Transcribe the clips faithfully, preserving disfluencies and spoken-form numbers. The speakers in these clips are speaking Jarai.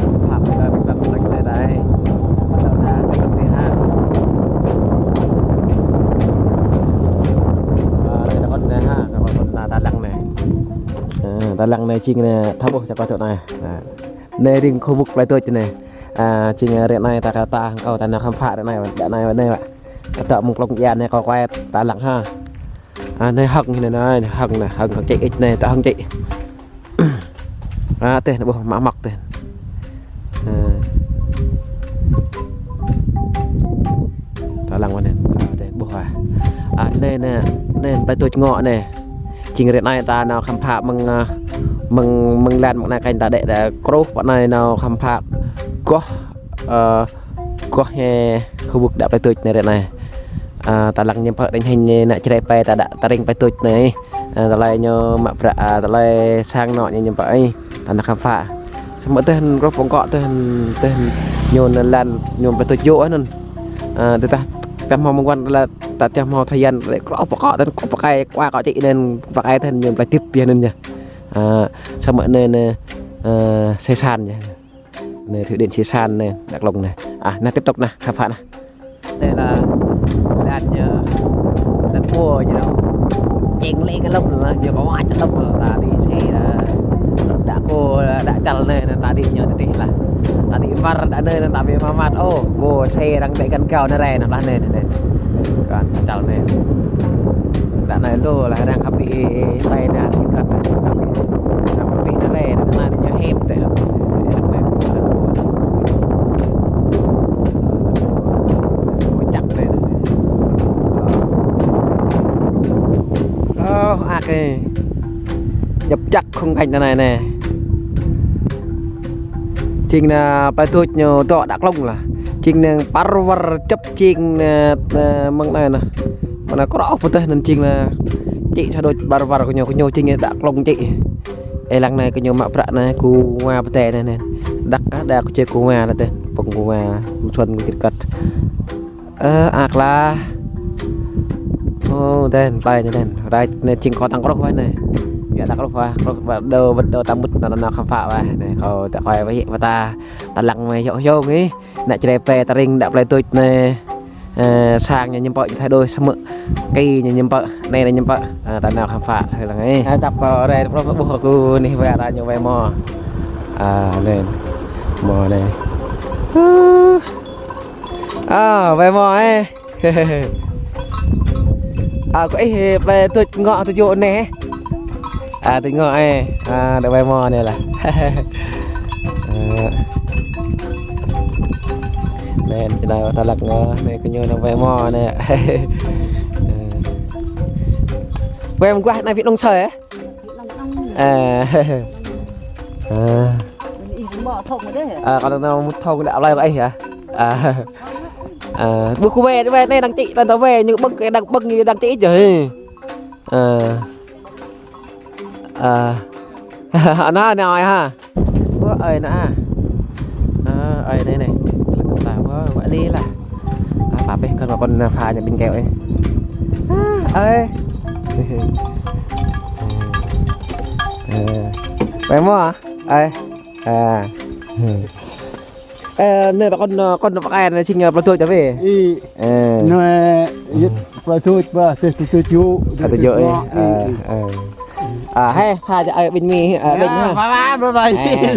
Khăm Phak, ơ, ƀing ta kơnơ̆ng anai đơi. Ƀu djơ̆ ta kơnơ̆ng tih hă. Ơ, anai ta kơnơ̆ng anai hă, ta kơnơ̆ng anai ta lăng anai. Ơ, ta lăng anai jing anai, thâo ƀuh čar kâo tŭ anai. Ơ, anai ring khu vực plei tuč anai. Ơ, jing, ơ, ră anai ta kơ ta hăng kâo ta nao khám phá ră anai, ră anai, ră anai, ƀă. Ta tŏ mơ̆ng klông ia anai kâo kuai ta lăng hă. Ơ, anai hăng anai, anai hăng anai, hăng hăng čĭ ĭt anai, ta hăng čĭ. Ơ, tih anai ƀuh mă măk tih. Ơ. Ta lăng wơ̆t anai. Ơ, tih ƀuh ah. Ơ, anai anai, anai plei tuč ngŏ anai. Jing ră anai ta nao khám phá mơ̆ng, ơ, mơ̆ng, mơ̆ng lăn mơ̆ng anai kơnh ta đĕ đa kruh pơ anai nao khám phá goh, ơ, goh hĕ khu vực đa plei tuč anai ră anai. Ơ, ta lăng ñăm pơ đing hĕng anai nă čơrĕ pe ta đa ta ring plei tuč anai. Ơ, tơlơi ñu mă prăk, ơ, tơlơi sang anŏ ñu ñăm pơ ih, ta nao khám phá. Samơ̆ tih anŭn kruh pơkŏ tih anŭn, tih anŭn ñu anŭn lăn, ñu plei tuč yŏ anŭn. Ơ, tơdah, tơdah hmâo mơguan lĕ, tơdah hmâo thời gian lĕ kruh pơkŏ tih anŭn kruh pơkai kua kŏ čĭ anŭn pơkai tih anŭn ñu plei tip biă anŭn yơh. Ơ, samơ̆ anai anai, ơ, Sê San yơh. Anai thủy điện Sê San anai, Đắk Lông anai. Ơ, anai tiếp tục anai, khám phá anai. Anai lĕ lăn ñu, lăn pô ñu. Čeng lĕ kơ lŏm lĕ, ñu kơ wăč lŏm lĕ, ta đĭ sĭ lĕ. Đa kơ, đa čăl anai, anai ta đĭ ñu tih tih lĕ. Ta đĭ mơ̆n đa anai, anai ta ƀu mă măt. Ô, kơ sĭ arăng ƀĕ găn gao anai rai, anai lĕ anai, anai. Kơ čăl anai. Đa anai lu lĕ arăng khăp ƀĭ ƀai anai, arăng khăp ƀĭ anai rai, anai ñu hĕp tih. Ơ, ăk ơ. Djŏp djăk khung cảnh anai anai. Jing anai plei tuč ñu dŏ Đắk Lông lah. Jing anai ƀar war djŏp jing anai, anai mơ̆ng anai anai. Mơ̆ng anai kruh pơtih anŭn jing anai. Čĭ sa đôč ƀar war kơ ñu, kơ ñu jing anai Đắk Lông čĭ. Ơ, lăng anai kơ ñu mă prăk anai, kơ wa pơtê anai anai. Đăk ah, đăk kơ čê kơ wa anai tih. Pơ̆ng kơ wa, kơ Xuân, kơ Kit Kat. Ơ, ăk lah. Ô, đen, plei anai đen. Rai anai jing kâo tăng kruh wơ̆t anai. Đa kơ rup wa, kơ rup wa, đơ, đơ ta mŭt nao, nao khám phá wa. Anai, kâo ta quay wa, wa ta, ta lăng wa yŏk yŏk anai. Nao čơđai plơi ta ring đa plơi tuč anai. Ơ, sang ñu ñăm pă, ñu thay đổi samơ̆. Kơ ñu ñăm pă, anai ñu ñăm pă. Ơ, ta nao khám phá thử lăng anai. Ơ, tăp kâo rai, kơ rup wa ƀuh kâo anai wa ta ñu wai hmua. Ơ, anai. Hmua anai. Ơ. Ơ, wai hmua, ơ. Ơ, kơ ih plơi tuč ngŏ tơjuh anai. Ơ, tuč ngŏ, ơ. Ơ, đa wai hmua anai lah. Ơ. Anai, čơđai wa ta lăng ngŏ, anai kơ ñu nao wai hmua anai. Ơ. Wai mơguah anai Việt Nam sơi, ơ? Ơ. Ơ. Ơ, kâo nao mŭt thŏng đa plơi kơ ih hă? Ơ. Ơ, ƀuh kơ wai, wai anai đang čĭ, đang wai, ñu ƀơ̆ng, đang ƀơ̆ng, ñu đang čĭ yơh. Ơ. Ơ. Anai, anai ơi hă? Ơ, ơi anai. Ơ, ơi anai anai. Lăng kơ ta, ơ, wă lĕ lah. Ơ, pap ih, kơ kâo phá ñu ƀing keo ih. Ơ, ơi. Ơ. Wai hmua, ơi. Ơ. Ơ, anai ta kŏn, kŏn pơkai anai jing, ơ, plơi tuč ta wai. Ih. Ơ. Anai, yơh, plơi tuč, plơi tuč, plơi tuč tơjuh. Ơ, tơjuh, ih. Ơ, ih. Ơ. Ơ, hai, hai, ơ, ƀing mi, ơ, ƀing ha. Ba, ba, ba, ba.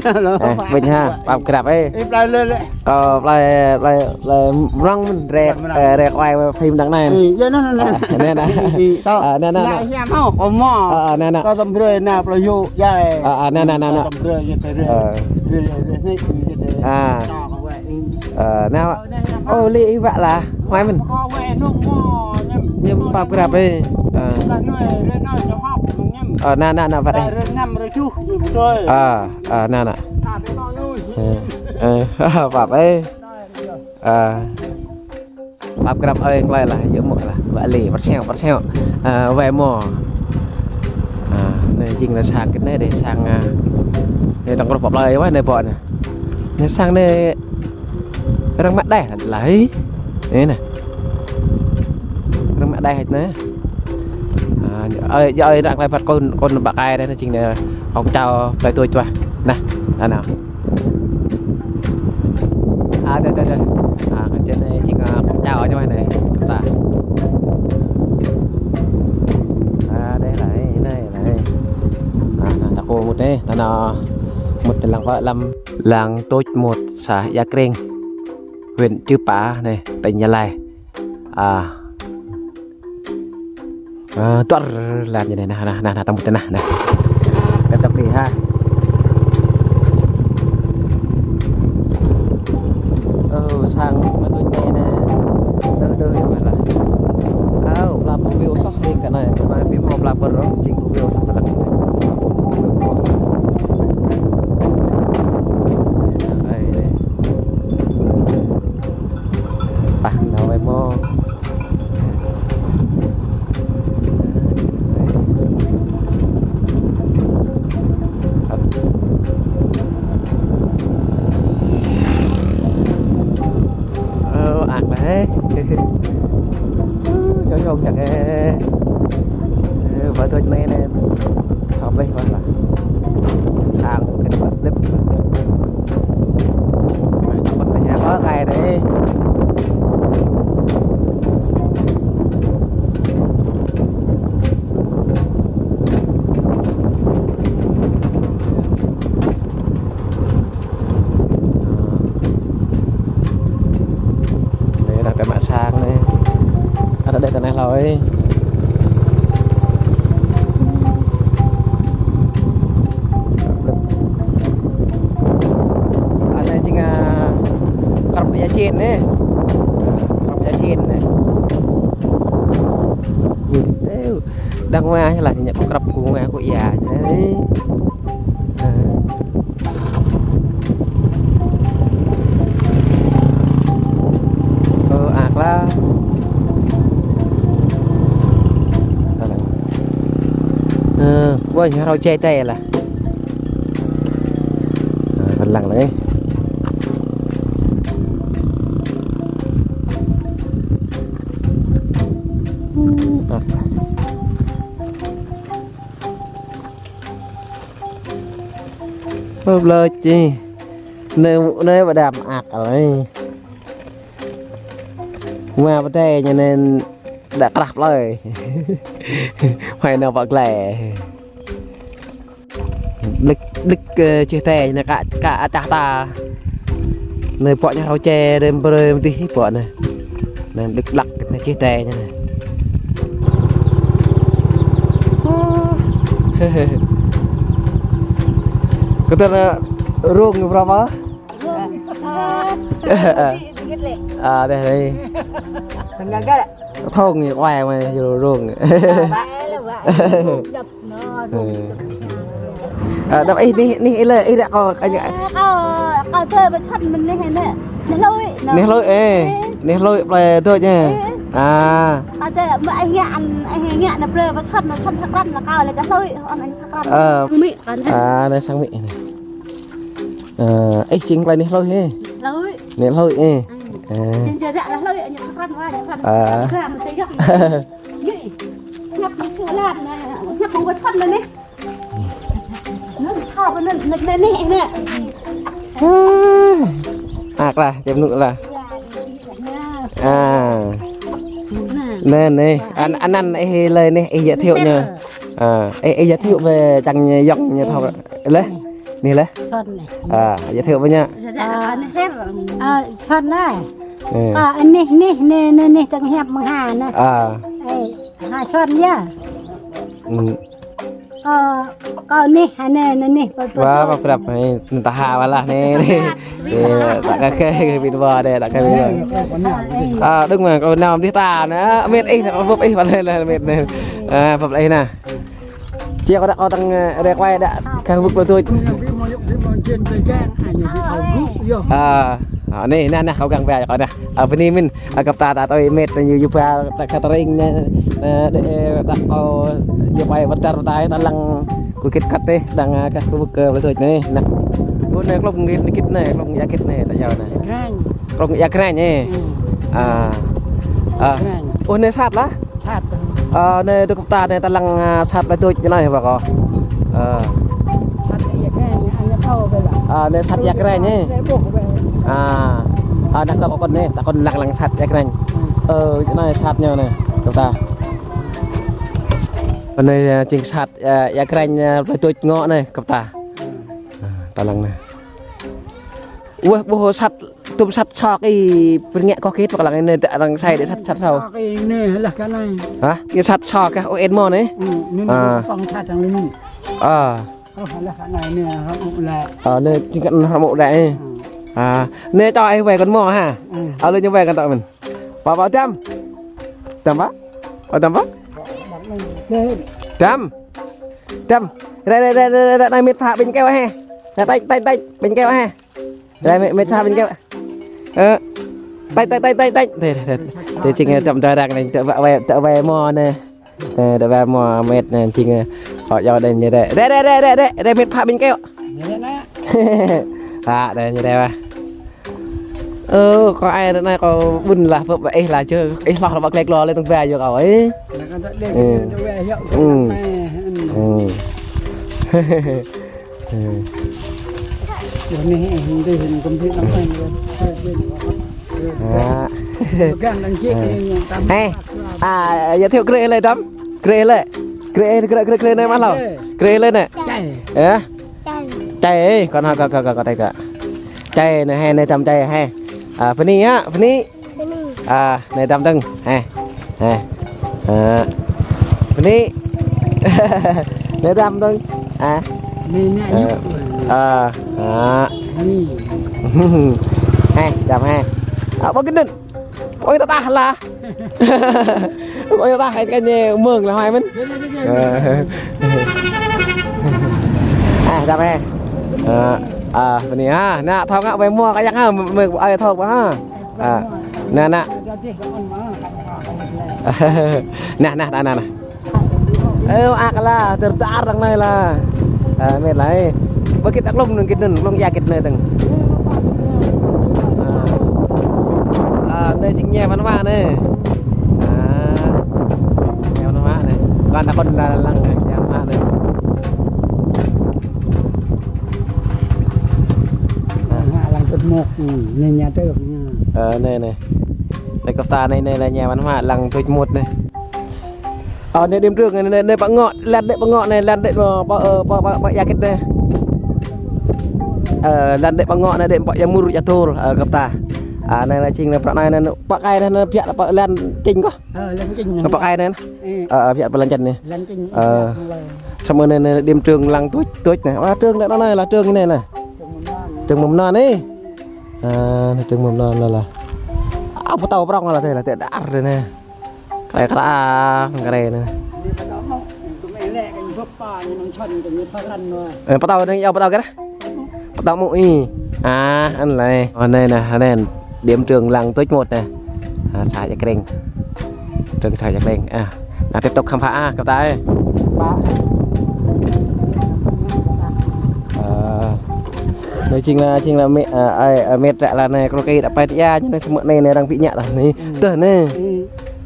Ơ, ơ, ƀing ha, pap krăp, ơ. Ih, plơi lĕ, lĕ. Kâo plơi, plơi, plơi mrŏng mơ̆n, rek, ơ, rek wai phim đăng anai. Ih, yơh, anai, anai, anai. Ơ, anai, anai. Ih, ih, tŏ. Ơ, anai, anai. Anai, anai. Ih, ih, mâo, kâo mâo. Ơ, anai, anai, anai, anai. Tơm brơi, anai, plơi yŭ, yai. Ơ, anai, anai, anai, anai. Tơm brơi, yai, tơm brơi. Ơ. Brơi, yai, brơi, anai, yai, brơi. Ơ. Tŏ, kâo wai. Ơ, anai. Ơ, anai, anai. Ơ, lĕ ih wă lah. Hmâo mơ̆n. Kâo wai nung mâo, ñăm. Ñăm pap krăp, ơ. Ơ. Kâo wai, rơi nao, ñu hŏk, ñăm. Ơ, anai, anai, anai, wă ih. Rơi năm, rơi tơjuh, ñu brơi. Ơ, ơ, anai, anai. Anai, rơi nao, ñu. Ơ, ơ, pap, ơ. Ơ. Pap krăp ơi, klai lah, yơh mơ̆ lah, wă lĕ, pơr seo, pơr seo. Ơ, wai hmua. Ơ, anai jing anai sang kơ anai dêh, sang, ơ, anai đang kơ rup pap plơi wa, anai ƀô̆ anai. Anai sang anai, arăng mă đeh lah, lah, ih. Anai anai. Arăng mă đeh anai. Ơ, ơi, yơh ơi, đang klai phat kơ, kơ ƀă kai anai, anai jing anai, kông čao plơi tuč wa. Anai, anai. Ơ, tơ, tơ, tơ. Ơ, kơ čơnai jing, ơ, kông čao ñu anai, kơ ta. Ơ, anai lah, anai, anai. Ơ, anai, ta kơ mŭt anai, ta nao mŭt lăng pơ lăm làng Tôch Một, xã Ia Kreng, huyện Chư Pả anai, tỉnh Gia Lai. Ơ. Ơ, tuăr lăn ñu anai, anai, anai, anai, ta mŭt anai, anai. Kơ tŏk đĭ ha. Ơ, sang mă tui anai, anai. Đơ, đơ, đơ, mă lah. Ơ, pla pơ̆ view soh đĭ kơ anai. Kơ anai ƀing hmâo pla pơ̆ rŏng, jing pơ̆ view soh tơlăk. Ai, anai. Pah nao wai hmua. Ơ, ăk lah, ơ. Yŏng yŏng čang, ơ. Ơ, pơ tuč anai anai. Hợp lý quá lah. Sang kơ lip. Anai, tơpăt anai, ơ, gai dêh. Anai, đang tơ mă sang anai. Ăt đĕ tơ anai hlâo. Anai jing, ơ, krăp ia jên anai. Krăp ia jên anai. Ơ, đang wa lah, ñu krăp kơ wa kơ ia anai. Ơ. Ơ, ăk lah. Ơ, wa ñu rao jai tê lah. Ơ, kăn lăng lah, ơ. Ăk. Tŭp lơ čih. Nê, nê ƀa đam ak lơi. Mă pơdai ñu nê đa krah plơi. Huai nao pă glai. Đĭk, đĭk, ơ, čih tê nê kă, kă atah ta. Nê pŏk ñu hrâo čê, rem brơi mơdih pŏk nê. Nê đĭk đăk nê čih tê nê. Kơ tơl rông ñu prap ah? Rông. À, đây, đây. Thong ñu quay mà, rông. Ơ, đăp ih, nih, nih, ih lĕ, ih đăp kâo, kâo ñu. Ơ, kâo, kâo tui ƀă sat mơ̆n nih, nih. Nih hlôi, nih. Nih hlôi, ê. Ê. Nih hlôi, plơi tuč, ê. Ê. À. Kâo tui, mă ih ngă, ih ngă, nă plơi ƀă sat, nă sat thak răn, lă kâo lĕ hlôi, ôn ih thak răn. Ơ. Mĭ, kâo nih. À, nă sang mĭ nih. Ơ, ih jing plơi nih hlôi, ê. Hlôi. Nih hlôi, ê. Ơ. Ơ. Jing jơdă hlôi, ñu thak răn, wa, ñu thak răn. À. Thak răn, mơ̆ tơ yŏk. Ih. Ngă mơ̆ng sua lan, nă, ngă mơ̆ng ƀă sat nă nih. Nŭn thâo kơ nŭn, nŭn, nŭn, nŭn, nŭn. Ah, ak lah, čem nŭ lah. À. Nê, nê. An-, anăn ih lơi nê, ih giới thiệu ñu. À, ih, ih giới thiệu về čang ñu, yŏng ñu thâo. Leh? Nê leh? Son nê. À, giới thiệu với ñu. À, nê her. À, son nê. Ừ. À, nê, nê, nê, nê, nê, čang hiăp mơ̆ng ha nê. À. Ê, ha son yơh. Ừ. Kâo, kâo nih, ha, nê, nê, nih, pơ, pơ, wa, pơ. Wa, pơkrăp, ê, tah ha, wa lah, nê, nê. Ê, ta kơ kơ, kơ bit wa đê, ta kơ bit wa. À, đơ̆ng mơ̆, kâo nao dih ta, nê, mĕt ih, nê, kâo bưp ih, wa lah, lah, mĕt, nê. À, bưp ih, nê. Či kâo đăp kâo tăng, ê, rơkơi đăp, kơ bưp kâo tuč. À, à, nê, nê, nê, kâo găng wa, kâo nê. À, bơni mĭn. Ơ, kơ pơtă ta tui mĕt ñu yua ba ta catering nê, nê, đe, ơ, ta kâo yua ba wơ̆t dar ta, ta lăng kơ kit kăt tê, đang, ơ, kơ khu vực, ơ, plơi tuč nê, nă. Kơ nê klông kit, kit nê, klông ia kit nê, ta yua nê. Kranh. Klông ia kranh nê. Ừ. À. À. Kranh. Ơ, nê sat lah? Sat. Ơ, nê tơ kơ pơtă nê ta lăng, ơ, sat plơi tuč nê, hă pă kâo? Ơ. Sat ia kranh, ană thâo bĕ lah. Ơ, nê sat ia kranh nê. Lĕ ƀuh bĕ. À. À, nă kâo kơ kâo nê, ta kâo lăng lăng sat ia kranh. Ơ, anai sat ñu nê, kơ pơtă. Anai, ơ, jing sat, ơ, ia kranh, ơ, plơi tuč ngŏ nê, kơ pơtă. Ơ, ta lăng nê. Wơ̆, ƀuh sat, tŭm sat sŏk ih, pơrngĕ kâo kit, pơkă lăng nê, ta arăng sai đĕ sat, sat thâo. Sat sŏk ih nê, lah kơ anai. Hă? Nê sat sŏk kah, ơ, ĕt mơ̆ nê? Ừ, nê, nê, à. Tong sat arăng nê. À. Ơ, lah kơ anai nê, hrŏm mŭk lĕ. Ơ, nê, jing kơ hrŏm mŭk lĕ, ê. Ừ. À, nê čô ih wai kơ mơ̆ hă? Ừ. Ơ, lĕ ñu wai kơ tŏ mĭn. Pă, pă, Dăm. Dăm pă? Pă Dăm pă? Dăm. Dăm. Rai, rai, rai, rai, rai, rai, mĕt pha ƀing keo hă. Rai, tañ, tañ, tañ, ƀing keo hă. Rai, mĕt, mĕt pha ƀing keo. Ơ. Tañ, tañ, tañ, tañ, tañ. Tê, tê, tê, jing, ơ, Dăm đa răng nê, tơ wai, tơ wai mơ̆ nê. Ơ, tơ wai mơ̆ mĕt nê, jing, ơ, kâo yua đĕ ñu rai. Rai, rai, rai, rai, rai, rai, mĕt pha ƀing keo. Hă, đĕ ñu rai wa. Ơ, kâo ai ră anai kâo ƀun lah, pơ ih lah čơ, ih hloh lah ƀă klek lo lĕ tơ̆ng ba yua kâo, ê. Ơ. Ơ. Ơ. À. Ê, à, giới thiệu grê lĕ Dăm. Grê lĕ. Grê, grê, grê, grê nê mă hlâo. Grê lĕ nê. Ê. Čai. Čai, ê, kâo nao, kâo, kâo, kâo, kâo, kâo. Čai nê, hê, nê Dăm čai, hê. À, Bơni hă, Bơni. Bơni. À, nê Dăm dơ̆ng, hê. Hê. À. Bơni. Nê Dăm dơ̆ng. À. Nê, nê, à, à. Hê, Dăm hê. À, ƀơ̆ng kơnơ̆ng. Ôi, ta tah lah. Ôi, ta tah, hai cái nhẹ mường là hoài mĭn. Ơ. À, Dăm ê. Ơ, à, Bơni ha. Nă, thâo ngă wai mơ̆ kơ yang ha, mơ̆ng, mơ̆ng, ơi, thâo ƀă ha. À, nă, nă. Nă, nă, nă, nă, nă. Ơ, ak lah, tơr tơr arăng anai lah. Ơ, mĕt lah, ê. Ƀơ kit đăk lŏng nŭn kit nŭn, lŏng ia kit anai dơ̆ng. Ơ. Ơ, anai jing ñe văn hóa anai. Ơ. Ñe văn hóa anai. Kăn đăk kăn đăk lăng ñe văn hóa anai. Mŏk, ừ, anai nhà trường nha. Ơ, anai, anai. Anai kơp ta anai, anai là nhà văn hóa lăng tuč mŭt anai. Ơ, anai điểm trường anai, anai, anai pă ngŏ, lăn anai pă ngŏ anai, lăn anai pă, pă, ơ, pă, pă, pă ia kĭt anai. Ơ, lăn anai pă ngŏ anai, anai pă ia mur ia tôl, ơ, kơp ta. Ơ, anai là čing anai prăk anai, anai pă kai anai, anai biă là pă lăn čing kơ. Ơ, lăn čing. Anai pă kai anai. Ơ, ơ, biă pơ lăn čăn anai. Lăn čing. Ơ. Samơ̆ anai, anai điểm trường lăng tuč, tuč anai. Ơ, trường anai, anai, anai là trường anai anai. Trường mầm non anai. Ơ, anai trường mầm non anai là. Ơ, pơtâo prŏng là thế, là thế đar anai anai. Kre kra, kre anai. Ơ, pơtâo anai, ơ, pơtâo kơ. Pơtâo mŭ ih. Ơ, anŭn lĕ. Ơ, anai anai, anai. Điểm trường lăng tuč mŭt anai. Ơ, să Ia Kreng. Trường să Ia Kreng. Ơ. Anai tiếp tục khám phá, ơ, kơp ta ơi. Ơ. Anai čing là, čing là mĕt, ơ, ai, ơ, mĕt ră lăn anai, kơ rơkơi đă pơai tơiă, ñu anai samơ̆ anai, anai arăng ƀu ñă tah anai. Tơh anai.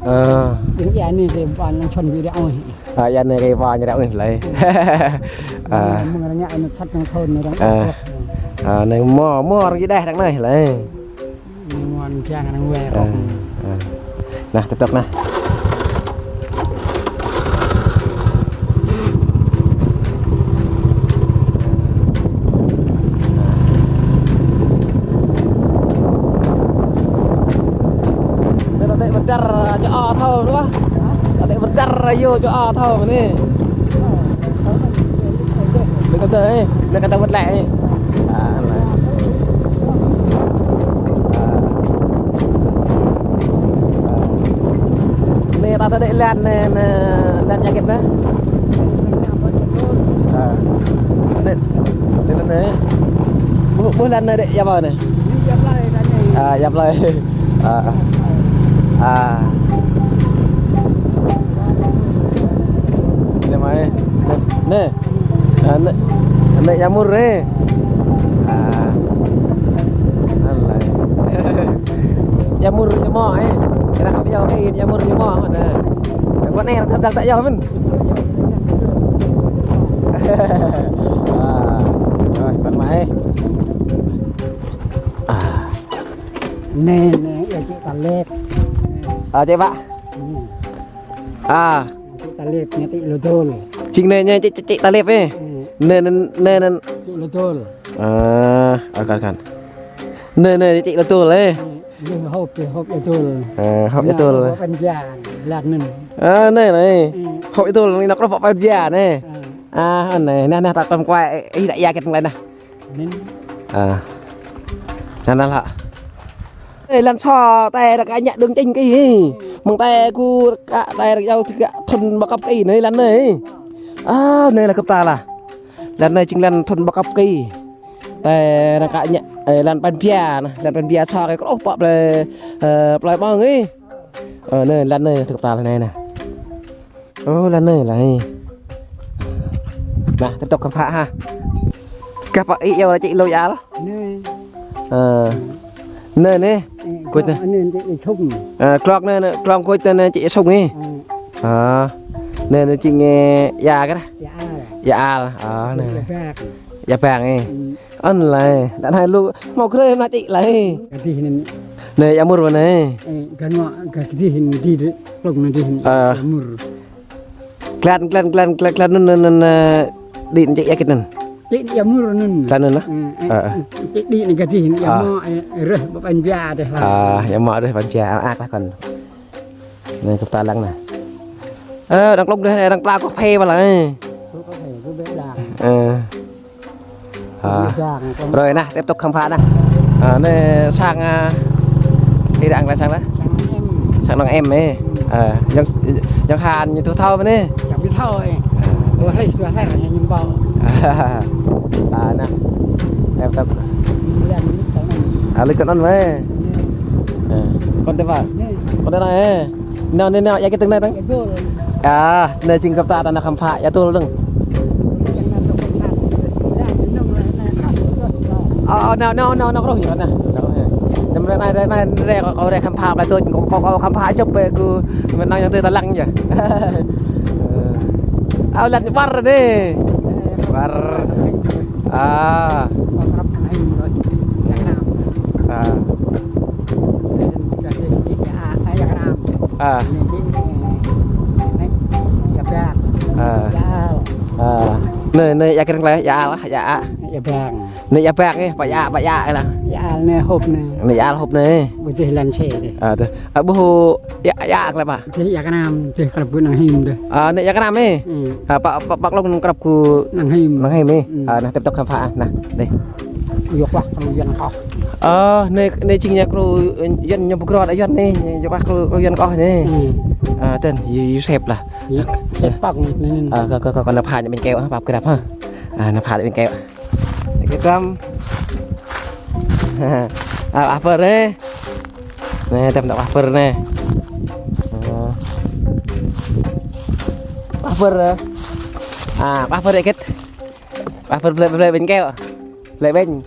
Ơ. Ơ. Ơ, ia anai kơ pô nông thôn ƀu đă ôh. Ơ, ia anai kơ pô ñu đă ôh lĕ. Ơ. Mơ̆ng arăng ngă anai thâo nông thôn anai arăng. Ơ. Ơ, anai mơ̆, mơ̆ arăng jơđeh arăng anai lĕ. Mơ̆n kiăng arăng wai rŏk. Ơ, ơ. Anai, tiếp tục anai. Anai ta tĕ pơdar čô a thâo anai. Ta tĕ pơdar yơh čô a thâo anai. Anai kơ ta, anai kơ ta mŭt lĕ. Ơ, anai. Ơ. Ơ. Anai ta tĕ lăn anai, anai, lăn ia kĭt anai. Ơ. Anai, anai lăn anai. Ƀuh, ƀuh lăn anai đĕ ia pơ anai. Ơ, ia plơi. Ơ, ơ. Ơ. Anai mơ̆. Anai. Anai. Ơ, anai, anai ia mur anai. Ơ. Anai. Ia mur ia mŏ, ơ. Kơ ră khăp yua kơ ia mur ia mŏ anai. Kơ anai ră khăp đăng tơ yua mơ̆n. Ơ. Rồi, păn mă ơ. Ơ. Anai, anai, ia čĭ ta lĕp. Ơ, čĭ pă. Anai. Ơ. Čĭ ta lĕp, ñu čĭ lu tôl. Čing anai ñu čĭ, čĭ, čĭ ta lĕp ơ. Anai, anai, anai, anai. Čĭ lu tôl. Ơ, ơ, kăn, kăn. Anai, anai, čĭ lu tôl ơ. Anai, hŏp, hŏp lu tôl. Ơ, hŏp lu tôl. Anai, hŏp păn bia, lăn anai. Ơ, anai, anai. Hŏp lu tôl, anai, anai, hŏp păn bia anai. Ơ. Ơ, anai, anai, anai, ta kơ̆m kuai, ih đă ia kĭt anai anai. Anai. Ơ. Anai, anai lah. Ê, lăn sô, tơl ră kơ ñă đơ̆ng čing kơ ih. Mơ̆ng tơl kơ ră kơ tơl ră kơ yua tơl kơ thŭn ƀă kơp kơ ih anai lăn anai. Ơ, anai lah kơp ta lah. Lăn anai čing lăn thŭn ƀă kơp kơ ih. Tơl ră kơ ñă, ơ, lăn păn bia anai, lăn păn bia sô kơ kơ ôh pă plơi, ơ, plơi ƀơ̆ng ih. Ơ, anai lăn anai kơp ta lah anai anai. Ơ, lăn anai lah ơ. Anai, tiếp tục khám phá ha. Kơ pă ih yua lah čĭ lu ia lah. Anai. Ơ. Anai, anai. Ơ, kuč anai. Anai čĭ sung. Ơ, klŏk anai, anai, klŏk kuč anai čĭ sung ơ. Ơ. Ơ. Anai, anai čĭ ngă ia kơ. Ia al. Ia al. Ơ, anai. Ia bang. Ia bang ơ. Ơ. Anai lah. Đă anai lu hmâo grê mă čĭ lah ơ. Kơdih anai. Anai ia mur mơ̆n ơ. Ơ, gah ngŏ, gah kơdih anai dih, plŏng anai dih anai. Ơ. Ia mur. Glăn, glăn, glăn, glăn, glăn anŭn, anŭn, anŭn, ơ, đĭ anŭn čĭ ia kĭt anŭn. Čĭ ia mur anŭn. Glăn anŭn lah. Ơ, ơ, ơ. Čĭ đĭ anai gah dih anai ia mŏ, ơ, rơh ƀă păn bia dih lah. Ơ, ia mŏ rơh păn bia, ơ, ăk lah kăn. Anai kơp ta lăng anai. Ơ, đang klŏk dih anai, đang pla kơ phê pă lah ơ. Kơ phê, kơ bĕ lăng. Ơ. Ơ. Rồi anai, tiếp tục khám phá anai. Ơ, anai sang, ơ, ih đang lăng sang anai. Sang Nong Em. Sang Nong Em ơ. Ơ, yang, yang han ñu tŭ thâo mơ̆n ơ. Yang tŭ thâo ơ. Ơ. Ơ, hlơi, tŭ hlơi ñu ƀâo. Ơ, anai. Tiếp tục. Ơ, lĕ kơ anŭn mơ̆n. Ơ. Kơ tơl pă. Kơ tơl anai ơ. Nao, nao, nao, ia kĭt tơ̆ng anai tơ̆ng. Ơ, anai čing kơp ta, ta nao khám phá ia tôl tơ̆ng. Ơ, ơ, nao, nao, nao, nao, rŏh ñu anai. Nao rŏh ñu. Năm anai, anai, anai, anai, kâo, kâo rai khám phá plơi tuč, kâo, kâo, kâo khám phá čŏp ƀĕ kơ mơnơ̆ng yang tơ ta lăng yơh. Ơ, lăn ƀar anai. Ƀar. Ơ. Ơ. Anai, anai, ia bang. Ơ. Ia al. Ơ. Anai, anai, ia kơnơ̆ng lĕ, ia al, ia a. Ia bang. Anai ia bang, ơ, pă ia, pă ia, ơ lah. Ia al anai hŭp anai. Anai ia al hŭp anai. Ƀu djơ̆ lăn sĕ dih. Ơ, tơ. Ơ, ƀu ia, ia kơ lĕ pă? Dih ia kơnam, dih krăp ƀu năng him dih. Ơ, anai ia kơnam, ơ? Hmm. Ơ, pă, pă, pă klŏng krăp kơ năng him. Năng him, ơ? Hmm. Ơ, nah, tiếp tục khám phá, nah, dih. Yua kơ krô Yuan kơ. Ơ, anai, anai jing ñu krô Yuan ñu pơgrô đa Yuan anai, yua kơ krô, krô Yuan kơ anai. Hmm. Ơ, tơl, yu, yu sĕp lah. Yu sĕp pă anai. Ơ, kơ, kơ, kơ, kơ nao pha ñu ƀing keo, pap krăp ha. Ơ, nao pha ñu ƀing keo. Kơtăm. Ơ, pap pơr anai. Anai, tơl nao pap pơr anai. Ơ. Pap pơr, ơ. Ơ, pap pơr dikit. Pap pơr blơi, blơi ƀing keo. Blơi ƀing.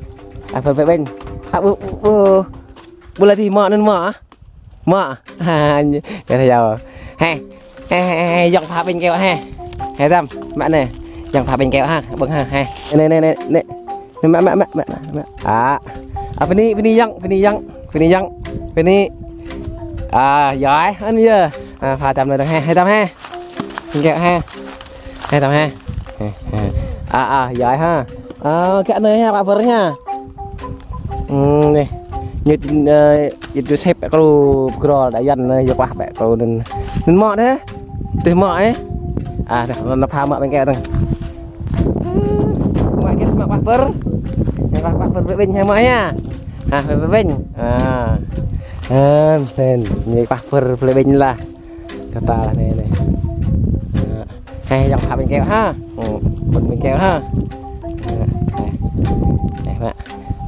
Pap pơr blơi ƀing. Ơ, ƀu, ƀu, ƀu. Ƀu lĕ dih mă anŭn mă, ah? Mă. Ha, ñu, ñu thâo yơh. Hĕ. Hĕ, hĕ, hĕ, hĕ, yŏng pha ƀing keo hĕ. Hĕ tơl, mă anai. Yŏng pha ƀing keo ha, ƀơ̆ng ha, hĕ. Anai, anai, anai, anai. Anai, mă, mă, mă, mă, mă. Ă. Ă, pơ anai, pơ anai yŏng, pơ anai yŏng, pơ anai yŏng. Pơ anai. Ă, yơh, anŭn yơh. Ă, pha tơl anai hĕ, hĕ tơl hĕ. Ƀing keo hĕ. Hĕ tơl hĕ. Hĕ, hĕ. Ă, ă, yơh ha. Ơ, kơ anai ha, pap pơr ha. Hmm, anai. Ñu, ơ, ñu sĕp krô, krô đa Yuan anai, yua kơ pă krô anŭn. Anŭn mă dih. Dih mă, ơ. Ă, dah, nao pha mă ƀing keo dơ̆ng. Mă kơ mă pap pơr. Mă pap pơr blơi ƀing ha mă ha. Ha, blơi ƀing. Ă. Anŭn, anŭn. Ñu pap pơr blơi ƀing lah. Kơ ta lah anai, anai. Ă. Hĕ, yŏng pha ƀing keo ha. Ơ, ƀơ̆ng ƀing keo ha. Ă, hĕ. Hĕ, mă.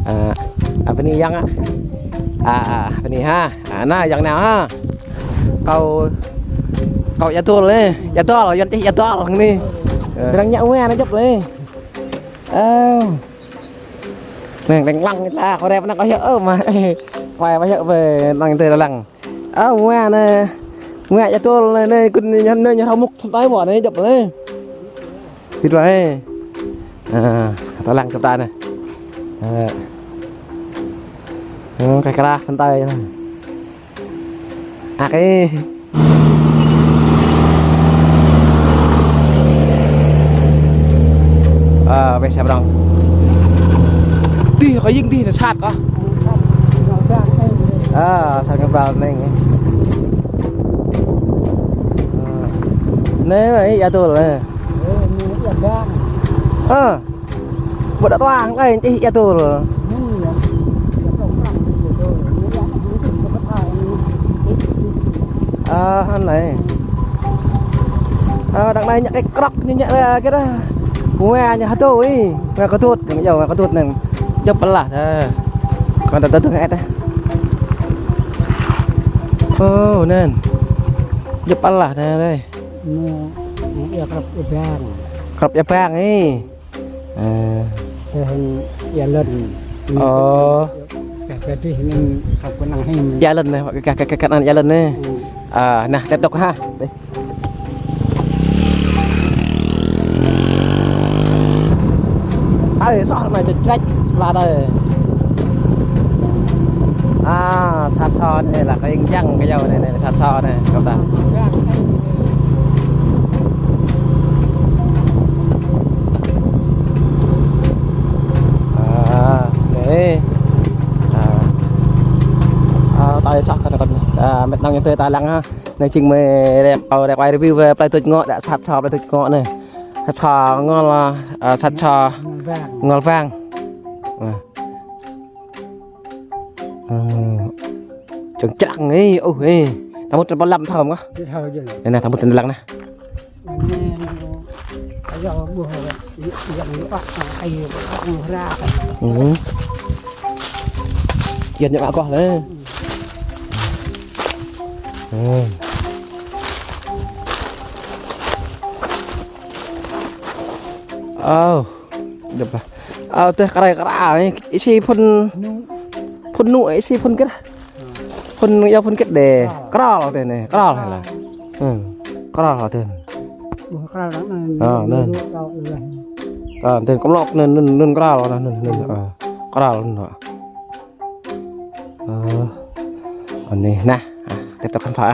Ă, ă, pơ anai yŏng a? Ă, ă, pơ anai ha. Ă, anai yŏng nao ha. Kâo, kâo ia dôl anai. Ia dôl, Yuan čih ia dôl anai. Ơ. Arăng ñă wai anai djŏp anai. Ơ. Anai, đang lăng ta, kâo rep anŭn kâo hơ̆k ơ mă. Wai, wai hơ̆k ƀơi anŭn tơ lăng. Ơ, wai anai. Wai ia dôl anai, anai, kơ anai, anai, anai, rơmŭk tơlơi ƀu anai, djŏp anai. Hĭ wai. Ă, tơlơi lăng kơ ta anai. Ă. Ơ, kơ krah tơlơi anai. Ă, kơ. Ơ, ƀĕ sĕp rŏng. Dih, kâo jing dih, anai sat kâo. Ơ, sat kơ ƀal anai. Ơ. Anai, ia dôl anai. Ơ. Ƀu đă tuang, anai čih ia dôl. Ơ, anai. Ơ, đang anai ñă kơ krŏk, ñu ñă kơ dah. Wai ñu hơdô ih. Wai kơdŭt, ñu yua wai kơdŭt anai. Djŏp pơlah dah. Kâo đa đa đa ĕt dah. Ơ, anŭn. Djŏp pơlah dah dih. Ñu, ñu ia krăp ia bang. Krăp ia bang ih. Ơ. Kơ hăng ia lŏn. Ơ. Kơ, kơ dih anŭn krăp kơ năng hĭm. Ia lŏn anai, kơ, kơ, kơ, kơ anŭn ia lŏn anai. Hmm. Ơ, nah, tiếp tục ha. Dih. Ơi, soh anai čơčrĕč, pla tơi. Ă, sat sô anai lah, kơ yang jang kơ yua anai, anai, sat sô anai, kơ ta. Ă, anai. Ă. Ă, tơi soh kơ anai, ă, mĕt nong ñu tơi ta lăng ha. Anai jing mơi rep, ơ, rep wai review wai plơi tuč ngŏ, đa sat sô plơi tuč ngŏ anai. Sat sô ngŏ lah, ă, sat sô ngŏ lah bang. Ngŏ lah bang. Ă. Ơ. Čơ̆ng črăng ih, ôh ih. Ta mŭt tơpă lăm thơm kơ. Anai, anai, ta mŭt tơlăng anai. Ơ. Yuan ñu mă kơ lĕ. Ơ. Ơ. Djŏp lah. Ơ, tơl krai kra, ih, ih sĭ phŭn, phŭn anŭn, ih sĭ phŭn kĕt. Phŭn, ia phŭn kĕt dih. Kral tơl anai, kral lah. Hmm. Kral tơl. Ơ, anŭn. Ơ, tơl kơmlŏk anŭn, anŭn, anŭn kral, anŭn, anŭn, anŭn. Ơ, kral anŭn. Ơ. Anai, nah, ă, tiếp tục khám phá.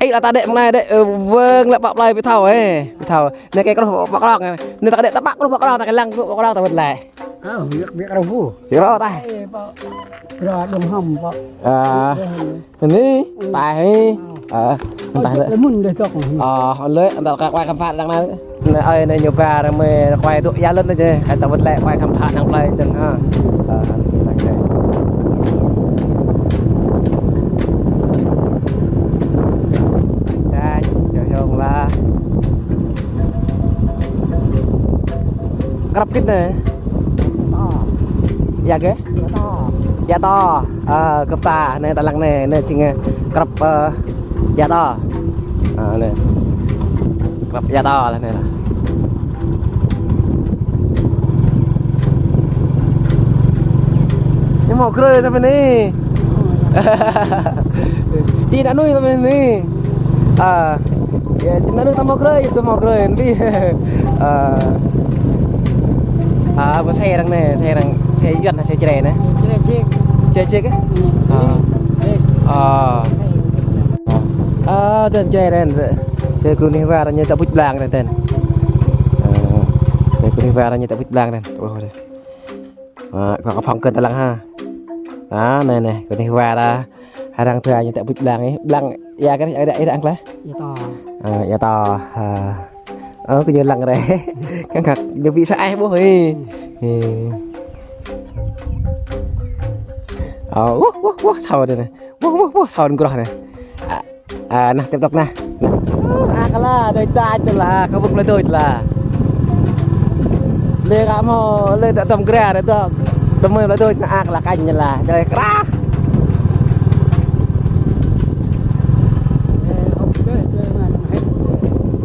Ih, lăi ta đĕ mơ̆ng anai đĕ, ơ, wơ̆ng lĕ pă plơi ƀu thâo, ê, ƀu thâo. Anai kơ kruh pă krong, anai ta kơ đĕ ta pă kruh pă krong, ta kơ lăng kruh pă krong, ta wơ̆t lĕ. Ơ, ƀiă, ƀiă kruh ƀu. Ƀiă kruh ta. Ê, pă. Ƀiă đơ̆ng hăm, pă. À. Anai, tai anai. Ơ, anŭn tai lĕ. Ơ, anŭn lĕ, anŭn ta kơ quay khám phá lăng anai. Anai, ơi, anai ñu ba anai mơi quay dŏ ia lŏn anai jĕ. Kơ ta wơ̆t lĕ quay khám phá lăng plơi dơ̆ng ha. Ơ, lăng anai. Dah, jauh jauh lah. Krăp kĭt anai. Ia kơ? Ia to. Ơ, krăp ta, anai ta lăng anai, anai jing, ơ, krăp, ơ, ia to. Ơ, anai. Krăp ia to lah anai lah. Ñu hmâo grơi samơ̆ anai. Ih, anŭn anai samơ̆ anai. Ơ. Ơ, anŭn anai ta hmâo grơi, ta hmâo grơi anai. Ơ. Ơ, ƀu xe arăng anai, xe arăng, xe Yuan, xe Jrai anai. Jrai jik. Jrai jik, ơ? Ơ. Ơ, dơ̆ng Jrai dơ̆ng. Jrai kơ anai wa arăng ñu ta ƀuč blang dơ̆ng. Ơ, Jrai kơ anai wa arăng ñu ta ƀuč blang dơ̆ng. Ơ, kơ kơ phong kơ ta lăng ha. Ơ, anai anai, kơ anai wa arăng. Arăng tơlơi ñu ta ƀuč blang ih, blang ia kơ ih, ia kơ ih. Ia to. Ơ, ia to. Ơ, kơ ñu lăng rai. Kăng kăng ñu ƀu sa ai ƀuh ih. Ơ, uh, uh, uh, sao dơ̆ng anai. Uh, uh, uh, sao dơ̆ng kruh anai. À, à, anai, tiếp tục anai. Anai. Ơ, ăk lah, đơi ta tơ lah, kơ ƀuh plơi đơi lah. Lĕ kơ hmâo, lĕ ta tơm gra đơi ta. Tơm mơi plơi đơi anai ăk lah kanh anai lah, čơlơi krah.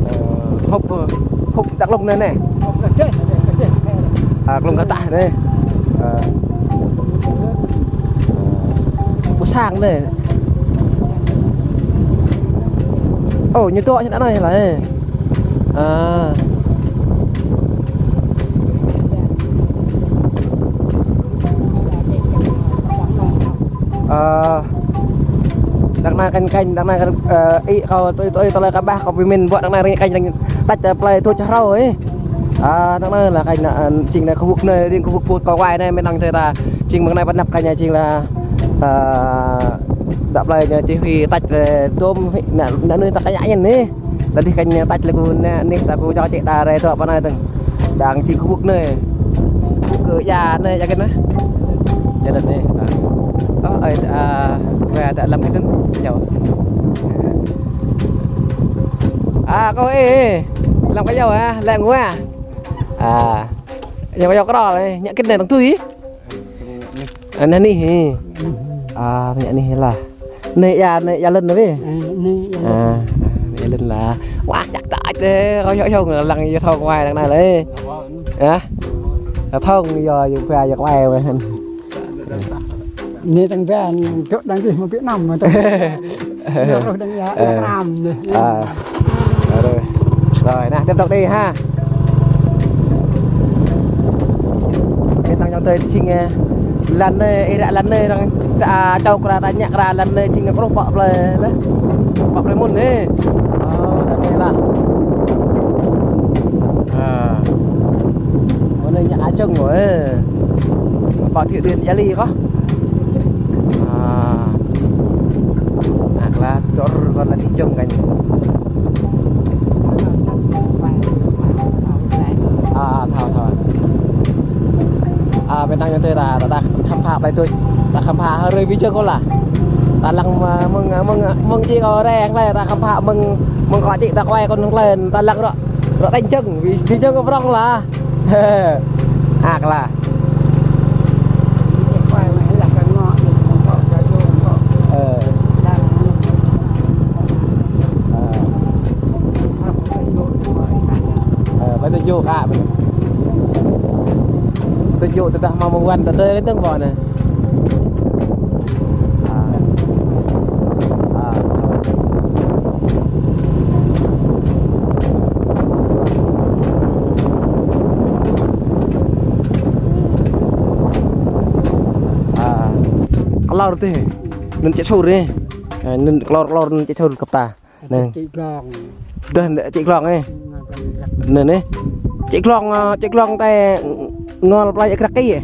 Ơ, hŭp, hŭp Đắk Lông anai anai. À, Đắk Lông kơ tah anai. Ơ. Ƀu sang anai. Ơ, ñu dŏ ñu anai lah, ê. À. Ơ, đăng anai kanh kanh, đăng anai kanh, ơ, ih kâo tui tui tơlơi kơ ƀah kâo pơmĭn ƀuh đăng anai rĭm kanh rĭm tăč plơi tuč čơhrâo ih. Ơ, đăng anai lah kanh anai, ơ, jing anai khu vực anai, riêng khu vực put kâo wai anai mơ̆n đăng tơlơi ta. Jing mơ̆ng anai ƀơi anăp kanh anai jing lah, ơ, đah plơi anai chỉ huy tăč lĕ tôm anai, anai ta kơ ia anai. Tơdah kơ ñu tăč lĕ kơ anai, anai ta kơ čô čĕ ta rai tŏ pơ anai dơ̆ng. Đang jing khu vực anai. Kơ ia anai, ia kơ anai. Ia lŏn anai. Ơ, ơi, ơ, wa ta lăm kơ dơ̆ng. Yua. À, kâo ê, ê. Lăm kơ yua, à, lăng wa. À. Yua, yua krô anai, ñu kơ anai dơ̆ng tui. Anai anai hĭ. À, anai anai lah. Anai ia, anai ia lŏn anai. Ơ, anai ia lŏn. À, ia lŏn lah. Wah, čăk tăč dêh. Kâo yua yua lăng ia thâo wai lăng anai lĕ. Hă? Thâo yua yua pha yua wai wai. Anai tăng ba, tŏ đang dih mă Việt Nam mă tŏ. Ñu rŏh đang ia, ia kram dih. À. Rồi. Rồi, anai, tiếp tục đi ha. Ih, tăng ñu tơi jing, ơ, lăn anai, ih ră lăn anai, arăng ta, čô kơ ta ñă kơ lăn anai, jing kơ kruh pă plơi lah. Pă plơi mơ̆n anai. Ơ, lăn anai lah. À. Mơ̆ng anai ñă a čơ̆ng mơ̆, ê. Pă thủy điện Ia Ly kơ. À. Ăk lah, čor kơ lăn čơ̆ng kanh. À, à, thâo, thâo. À, bên đang tơi ta, ta, ta khám phá plơi tuč. Ta khám phá hrơi ƀing čơ̆ng kơ lah. Ta lăng mơ̆ng, mơ̆ng, mơ̆ng, mơ̆ng či kơ reng lĕ, ta khám phá mơ̆ng, mơ̆ng kơ či ta quay kơ nơ̆ng lĕ, ta lăng rŏ, rŏ đang čơ̆ng, ƀing, ƀing čơ̆ng kơ prong lah. Ăk lah. Ơ. Ơ. Ơ, ƀơi tơjuh kă, ƀơi tơjuh tơdah mă mơguan tơdơi kơ tơ̆ng ƀô̆ anai. À. À. À. Klor tih. Anŭn čĕ sur ih. À, anŭn klor, klor anŭn čĕ sur kơ ta. Nè. Čư̆ Glông. Tơ̆, Čư̆ Glông ê. Nè, nè. Čư̆ Glông, ơ, Čư̆ Glông tơ ngol plơi Ia Krăk ê.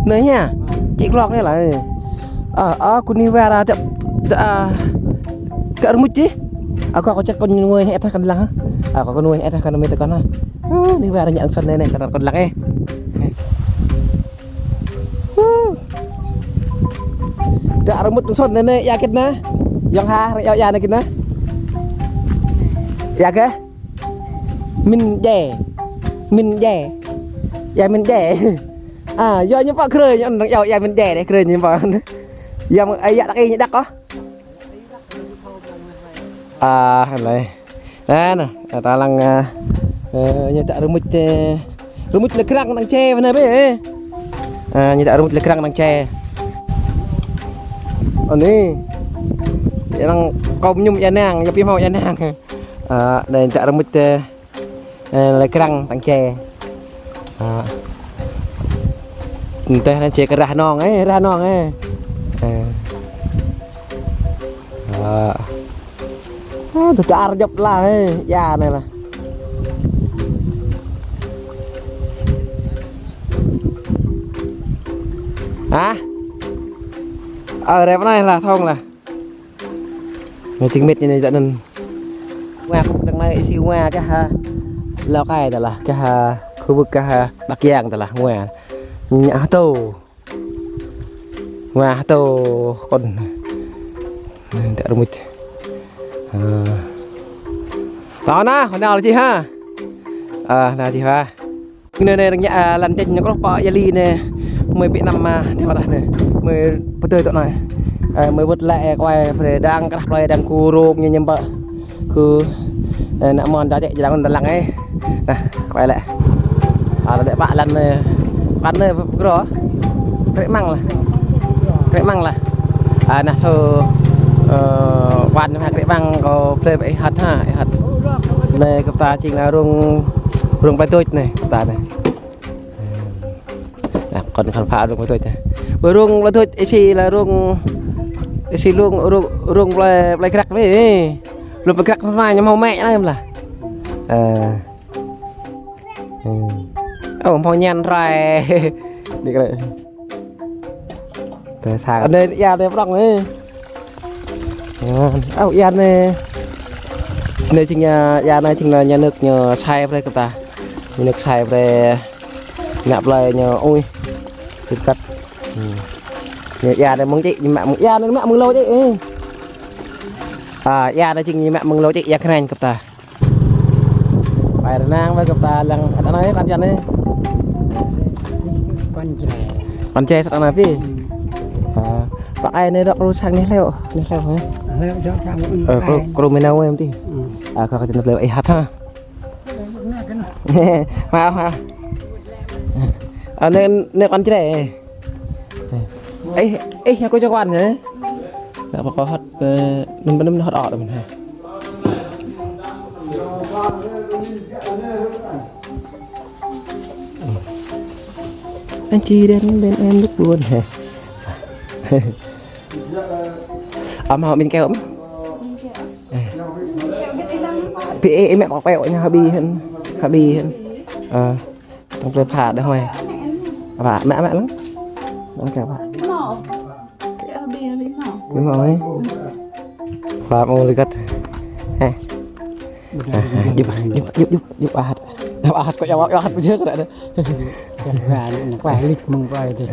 Nè hă. Čư̆ Glông nè lah. Ơ, ơ, kơ anai wơr ra, tơ, tơ, ơ, tơ rơmuč čih. Ơ, kâo, kâo čăt kơ anai wơr hĕ tah kơ lăng hă. Ơ, kâo kơ anai wơr hĕ tah kơ anai mơ̆ tơ kơ anai. Ơ, anai wơr ra ñă sŏn nè, nè, kơ lăng ê. Tơ rơmuč sŏn nè, nè, ia kĭt nè. Yŏng ha, rơ̆ ia nè kĭt nè. Ia kơ? Min jai. Min jai. Ia min jai. Ơ, yua ñu pă krơi, ñu anŭn yua ia min jai dêh, krơi ñu pă. Yua mơ̆, ơ, ia đăk ih, ñu đăk kơ. Ơ, anai. Ơ, nè, ơ, ta lăng, ơ, ơ, ñu tơ rơmuč, ơ, rơmuč lĕ krăng năng čê, anai bĕ, ê. Ơ, ñu tơ rơmuč lĕ krăng năng čê. Anai. Ñu lăng kâo mơñum ia nang, ñu pi hmâo ia nang. Ơ, anai tơ rơmuč, ơ, Ơ, lĕ krăng tăng čê. Ơ. Tơ̆ anai čê kơ rah nong ê, rah nong ê. Ơ. Ơ. Ơ, tơ̆ čar jŏp lah ê, ia anai lah. Hă? Ơ, rep anai lah, thong lah. Anai jing mĕt ñu anai dŏ anŭn. Wa kơ đăng anai isi wa kơ ha Lào Cai tơlah, kơ ha khu vực kơ ha Bắc Giang tơlah wa. Ñă hơtô. Wa hơtô kŏn. Anai tơ rơmuč. Ơ. Lăng nă, nă lĕ čih hă. Ơ, nă čih wa. Anai, anai, rơngiă, ơ, lăn čĕ ñu kơnơ̆ng pơ ia li anai. Mơi pĭ năm, ơ, anai pơdah anai. Mơi pơdơi tŏ anai. Ơ, mơi wơ̆t lĕ, ơ, kơ wai, brơi đang krah plơi đang kơ rông ñu ñăm pă. Kơ, ơ, ană mon čô čĕ, jơlan anŭn lăng ê. Nă, kơ wai lĕ. Ơ, lĕ pă lăn anai. Lăn anai pơkrô. Krĕ măng lah. Krĕ măng lah. Ơ, nă sô, ơ, wan ñu ha Krĕ măng kơ plơi ih hăt ha, ih hăt. Anai kơ ta jing lah rông, rông plơi tuč anai, kơ ta anai. Nă, kŏn khăn pha rông plơi tuč anai. Bơ rông plơi tuč, isi lah rông, isi rông, rông, rông plơi, plơi Krăk anai. Lŏm plơi Krăk anai ñu hmâo mĕ anai lah. Ơ. Ơ. Ơ, hmâo ñan rai. Đi kơ đây. Tơ sang. Anai ia anai prŏng anai. Ơ, ia anai. Anai jing ia, ia anai jing lah nhà nước ñu sai brơi kơ ta. Nhà nước sai brơi. Ană plơi ñu ui. Kĭt kăt. Ơ. Ñu ia anai mơ̆ng čĭ, ñu mă mơ̆ng ia anai mă mơ̆ng lô čĭ. Ơ. Ơ, ia anai jing ñu mă mơ̆ng lô čĭ, ia kơ anai kơ ta. Pai rơnang wơ̆t kơ ta lăng hăt anai, kăn jăn anai. Kăn jrê. Kăn jrê sat anai pĭ. Ơ, pă ai anai dŏ kru sang anai hleo, anai hleo hă. Hleo dŏ sang anai. Ơ, kru, kru mơnao em tĭ. Ơ, kơ kơ jăn hleo ih hăt hă. Hă, hă. Ơ, anai, anai kăn jrê. Ê, ê, kơ čô kơ wan hă? Nă pơkŏ hăt, ơ, năm năm hăt ŏk đơ̆m hă. Anh chị đến bên em rất buồn hả? Ơ, hmâo ƀing keo mơ̆? Ƀing keo. Ơ. Ƀing keo git ih lăng mơ̆? Ƀing ih mă pơkŏ ñu hơbĭ hăn. Hơbĭ hăn. Ơ. Tơ̆ng plơi pha đah huai. Apa, mă, mă lăng? Lăng kơ apa? Mă. Kơ abih, abih mă. Abih mă, eh? Pha mă lơgăt. Eh. Djŭp, djŭp, djŭp, djŭp, djŭp, ahat. Ahat kơ, ahat kơ jơ̆ kơ đah. Kơ lip mơ̆ng plơi dih.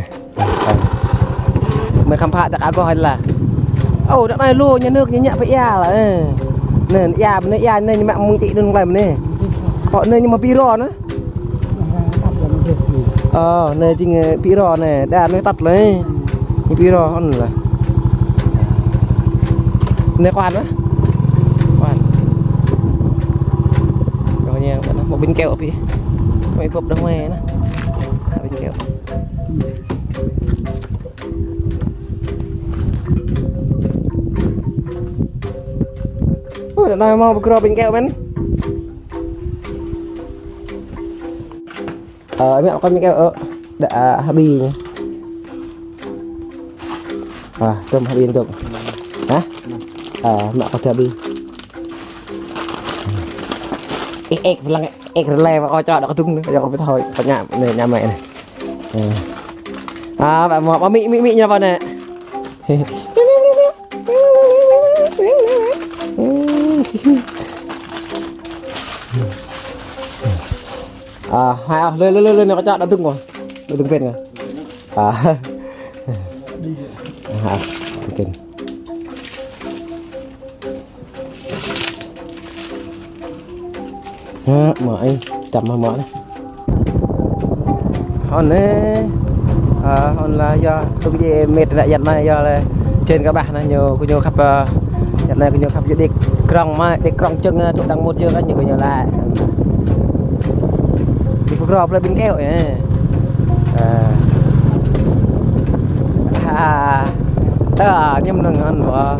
Mơi khăm pha đah agoh lah. Ơ, đah anai lu nhà nước ñu ñă pơ ia lah, ơ. Anai, ia, anai, ia, anai ñu mă mơ̆ng čĭ anŭn glai anai. Pơ anai ñu mă pĭ ro anai. Ơ, anai jing, ơ, pĭ ro anai. Đah anai tăt lah, ơ. Ñu pĭ ro anŭn lah. Anai kơ wan lah. Kơ wan. Kơ ñu, anai, mă ƀing keo pĭ. Mă ih bŏp đah huai anai. Ƀing keo. Ơ, đah anai hmâo pơkrô ƀing keo mơ̆n. Ơ, mă kơ ƀing keo, ơ, đah, ơ, hơbĭ ñu. Ơ, tơ̆m hơbĭ tơ̆m. Hă? Ơ, mă kơ hơbĭ. Ĕk, ĕk, lăng ĕk rơlai, wă kơ čră đŏk kơdŭng anai, ayŏng kơ ƀu thâo, pơñă anai, ñăm anai. Ơ. A, wă mă, mă mĭ, mĭ, mĭ, ñăm anai. A, hai, a, lui, lui, lui, lui, anai kơ čră đŏk kơdŭng kơ. Đŏk kơdŭng pĕn kơ. A. A, đŏk kơdŭng. Hă, mă ai, čăm mă mă anai. Hŏn anai, a, hŏn lah yơh, tŭng djai mĕt ană yăn anai yơh lĕ. Čen kơ ƀah anai ñu, kơ ñu khăp, a, yăn anai kơ ñu khăp yua đĭ krŏng mă, đĭ krŏng čơ̆ng, a, tŭ đang mŭt yơh kơ ñu, kơ ñu laĭ. Đĭ pơkrô plơi ƀing keo, ơ. A. A, tơ, a, ñăm nơ̆ng hăn wă.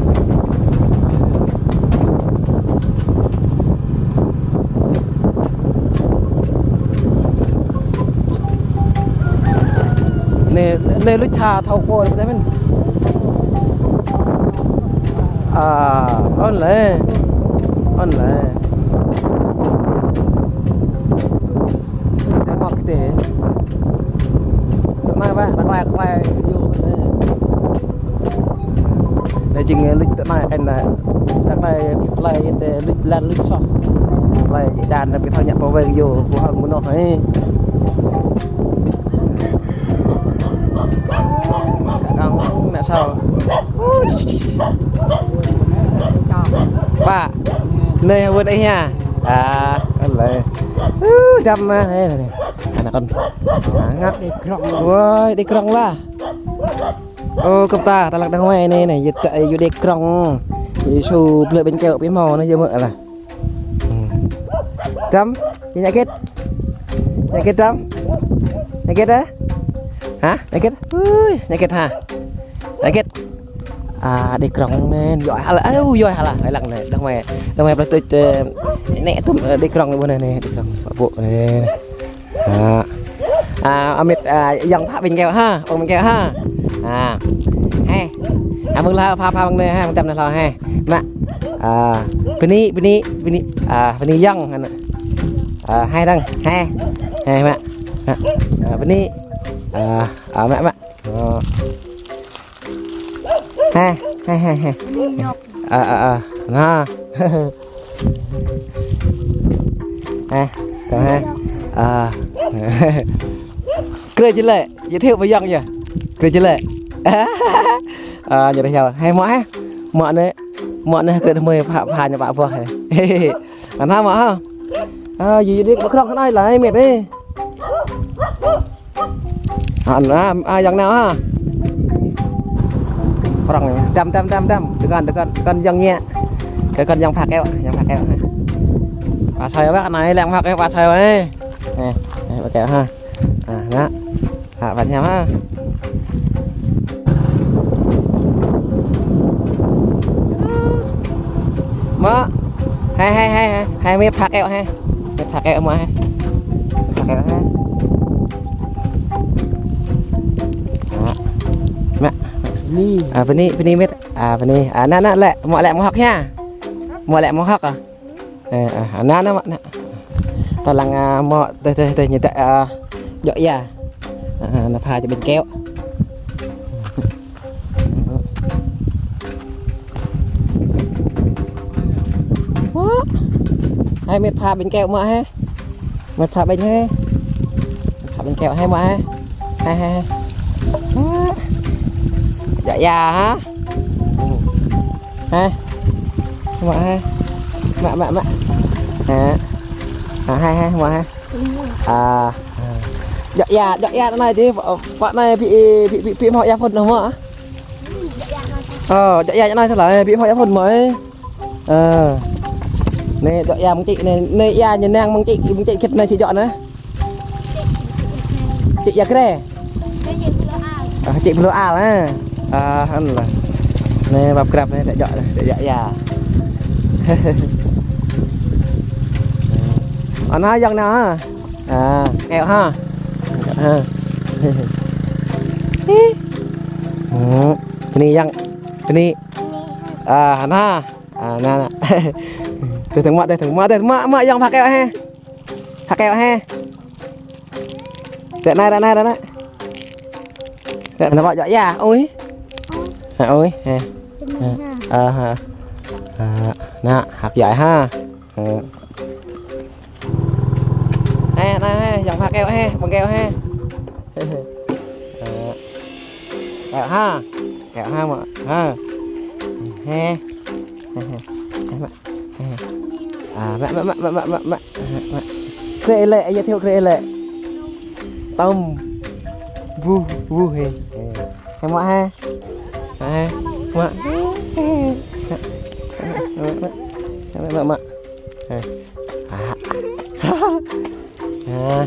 Anai, anai luč tha thâo kơ anai mơ̆n. A, hŏn lĕ. Hŏn lĕ. Đang ngŏk kơ tê. Tơ anai wă, tơ anai, tơ anai, yua kơ tê. Anai jing, ơ, luč tơ anai kơ anai. Tơ anai kơ plơi tê luč lăn luč soh. Plơi djai đan anai ƀu thâo ñă pơ wai yua, kơ hăng mơnuih hă. Kơ kăng anai soh. Pă. Anai hơwơ̆t ih hă. A, anai lĕ. Ơ, čăm mă, ơ, anai. Ană kŏn. A, ngă. Đĭ krŏng. Wơi, đĭ krŏng lah. Ơ, kơp ta, ta lăng đang wai anai, anai, yua ta, yua đĭ krŏng. Yua su plơi ƀing keo ƀu hmâo anai, yua mơ̆ lah. Hmm. Čăm, yua ñă kĕt. Ñă kĕt čăm. Ñă kĕt, ơ? Hă? Ñă kĕt? Ui, ñă kĕt hă? Ñă kĕt. A, đĭ krŏng anai, yua hă lah, ơ, yua hă lah, wai lăng anai, đang wai, đang wai plơi tuč, ơ, anai tŭm, ơ, đĭ krŏng anai, ƀuh anai, anai, đĭ krŏng, pă pŭ anai, anai. A, a, amĭt, a, ayŏng pha ƀing keo hă, ƀing keo hă. A, hĕ, a, mơ̆ng lah pha, pha mơ̆ng anai hă, mơ̆ng tăm anai lah hĕ. Mă, a, bơni, bơni, bơni, a, bơni ayŏng anai. A, hĕ dơ̆ng, hĕ, hĕ mă. A, a, bơni, a, a, mă, mă. Ơ. Hĕ, hĕ, hĕ, hĕ. Ơ, ơ, ơ. Anai. Hĕ, kâo hĕ. Ơ. Krê či lĕ, giới thiệu với Yong yơh. Krê či lĕ. Ơ, ñu rơh yơh. Hĕ, mă hĕ. Mă anai, mă anai krê đah mơi pha, pha ñu pă boh hĕ. Anai mă hă. Ơ, yua đĭ pơkrŏng kơ anai lah, mĕt ơi. A, anai, a, ayŏng nao hă. Prŏng anai. Čăm, čăm, čăm, čăm. Tơ kŏn, tơ kŏn, tơ kŏn ayŏng ñĕ. Tơ kŏn ayŏng pha keo, ayŏng pha keo hă. Pha soi wă, anai lĕ pha keo, pha soi wă. Anai, anai, pha keo hă. A, anai. Hă, pha ñăm hă. Mă. Hĕ, hĕ, hĕ, hĕ. Hĕ, mĕt pha keo hĕ. Mĕt pha keo mă hĕ. Pha keo hĕ. Mă. Mă. Bơni. A, bơni, bơni mĕt. A, bơni. A, anai, anai lĕ, mă lĕ mơhŏk hă. Mă lĕ mơhŏk a. Ơ, a, anai, anai mă, anai. Ta lăng, a, mă, tơ̆, tơ̆, tơ̆, ñu tơ̆, a, djŏ ia. A, anai pha čơ ƀing keo. Hĕ, mĕt pha ƀing keo mă hĕ. Mĕt pha ƀing hĕ. Mĕt pha ƀing keo hĕ mă hĕ. Hĕ, hĕ, hĕ. Djŏ ia hă. Hĕ. Mă hĕ. Mă, mă, mă. Hĕ. A, hĕ, hĕ, mă hĕ. A. Djŏ ia, djŏ ia anai či, pă, pă anai ƀu, ƀu, ƀu, ƀu hmâo ia phŭn anŭn mơ̆. Ơ, djŏ ia anai sơlai, ƀu hmâo ia phŭn mơ̆. Ơ. Anai djŏ ia mơ̆ng čĭ, anai, anai ia ñu nang mơ̆ng čĭ, mơ̆ng čĭ kĭt anai či djŏ anai. Čĭ ia krê. Ơ, čĭ bơlô al, a. A, hăn lah. Anai, bap krăp anai, djŏ, djŏ ia. Anai ayŏng nao hă. A, keo hă. Hă. Hi. Hmm, bơni ayŏng. Bơni. A, anai. A, anai, anai. Tui tơ̆ng mă, tui tơ̆ng mă, tui mă, mă, yŏng pha keo hĕ. Pha keo hĕ. Ră anai, ră anai, ră anai. Ră anai, pă jŏk ia, ui. Ha, ui, hĕ. Ha, ha. Ha, anai, hăk jai ha. Ha. Hĕ, anai, hĕ, yŏng pha keo hĕ, pơ̆ng keo hĕ. Ha. Keo ha. Keo ha, mă. Ha. Hĕ. Hĕ, hĕ. Hĕ, mă. Hĕ. À, mă, mă, mă. Hĕ, mă. Kre lĕ, giới thiệu kre lĕ. Tôm. Bu, bu hĕ. Hĕ. Hĕ, mă hĕ. Mă hĕ. Mă. Mă, mă, mă. Hĕ. À. À.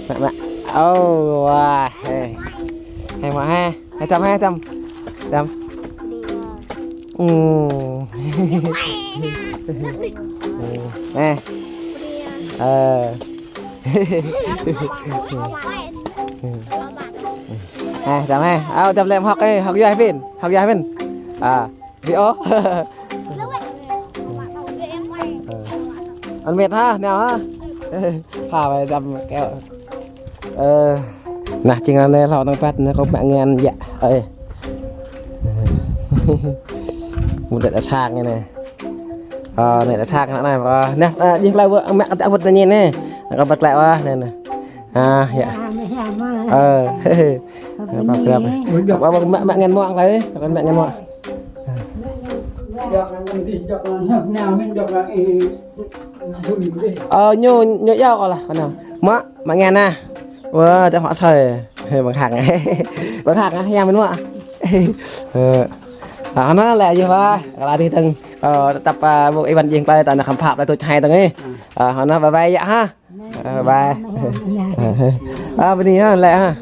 Mă, mă. Ô, wa, hĕ. Hĕ, mă hĕ. Hĕ, tăm, hĕ, tăm. Tăm. Ừ. Hĕ. Ờ. Hĕ, tăm hĕ. Ao, tăm lĕ hŏk ê, hŏk yua hĕ pin. Hŏk yua hĕ pin. À. Đi ô. Ăn mệt ha, nao ha. Pha wai tăm keo. Ơ, nah, čing anai hlâo tơ̆ng păt, anai kâo mă ngăn yă. Ơi. Mŭt đĕt sang anai. Ơ, anai đĕt sang anai, anai. Ơ, nah, ơ, jing klai wơ̆t, mă kơ ta wơ̆t anai anai. Kâo păt klai wơ̆t, anai, anai. À, yă. Ơ, hĕ, hĕ. Apa grab? Apa mă, mă ngăn mă klai, kâo mă ngăn mă. Ơ, ñu, ñu yua kâo lah, kâo nao. Mă, mă ngăn ah. Wah, tơ̆ mă sơi. Hĕ, pơ̆ng hăng. Pơ̆ng hăng ah, yua mơ̆n mă. Ơ. À, anai lĕ yua wa. Kơ lăi tơ̆ng. Ơ, tơpă, à, ƀu iwan jing klai, ta anai khăm phap, lăi tuč hai tơ̆ng ih. À, anai bye bye yă ha. Ơ, bye. À, bơni ha, lĕ ha.